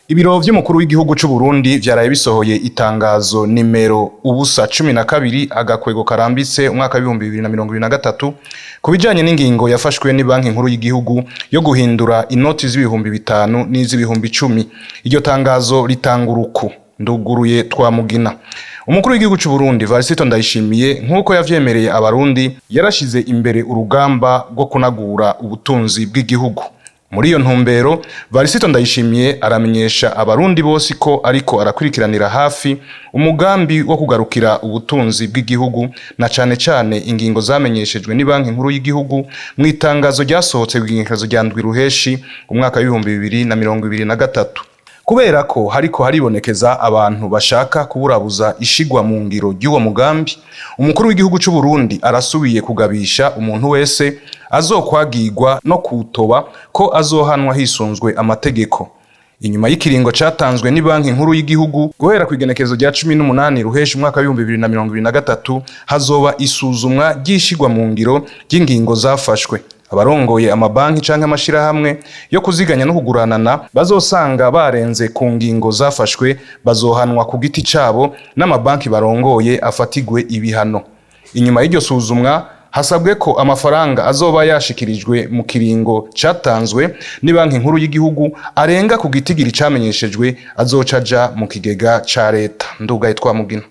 Ibiro vy'umukuru w'igihugu c'u Burundi vyaraye bisohoye itangazo nimero 012 agakwego karambitse umwaka w'2023 ku bijanye n'ingingo yafashwe ni banki nkuru y'igihugu yo guhindura inoti z'ibihumbi 5 n'iz'ibihumbi 10. Iryo tangazo ritanga uruku: nduguruye twamugina. Umukuru w'igihugu c'u Burundi Varisito Ndayishimiye, nk'uko yavyemereye Abarundi, yarashize imbere urugamba rwo kunagura ubutunzi bw'igihugu. Muri iyo ntumbero, Varisito Ndayishimiye aramenyesha Abarundi bose ko ariko arakurikiranira hafi umugambi wo kugarukira ubutunzi bw'igihugu, na cane cane ingingo zamenyeshejwe ni banki nkuru y'igihugu mu itangazo ryasohotse kw'igenekerezo rya 7 Ruheshi umwaka w'2023. Kubera ko hariko haribonekeza abantu bashaka kuburabuza ishigwa mu ngiro ry'uwo mugambi, umukuru w'igihugu c'u Burundi arasubiye kugabisha umuntu wese azokwagirwa no kutoba ko azohanwa hisunzwe amategeko. Inyuma y'ikiringo catanzwe ni banki nkuru y'igihugu, guhera kw'igenekerezo rya 18 Ruheshi umwaka w'2023, hazoba isuzumwa ry'ishigwa mu ngiro ry'ingingo zafashwe. Abarongoye amabanki canke amashirahamwe yo kuziganya no kuguranana bazosanga barenze ku ngingo zafashwe bazohanwa ku giti cabo, n'amabanki barongoye afatigwe ibihano. Inyuma y'iryo suzumwa, hasabwe ko amafaranga azoba yashikirijwe mu kiringo catanzwe ni banki nkuru y'igihugu arenga ku gitigiri camenyeshejwe azoca aja mu kigega ca leta. Ndugaye twamugina.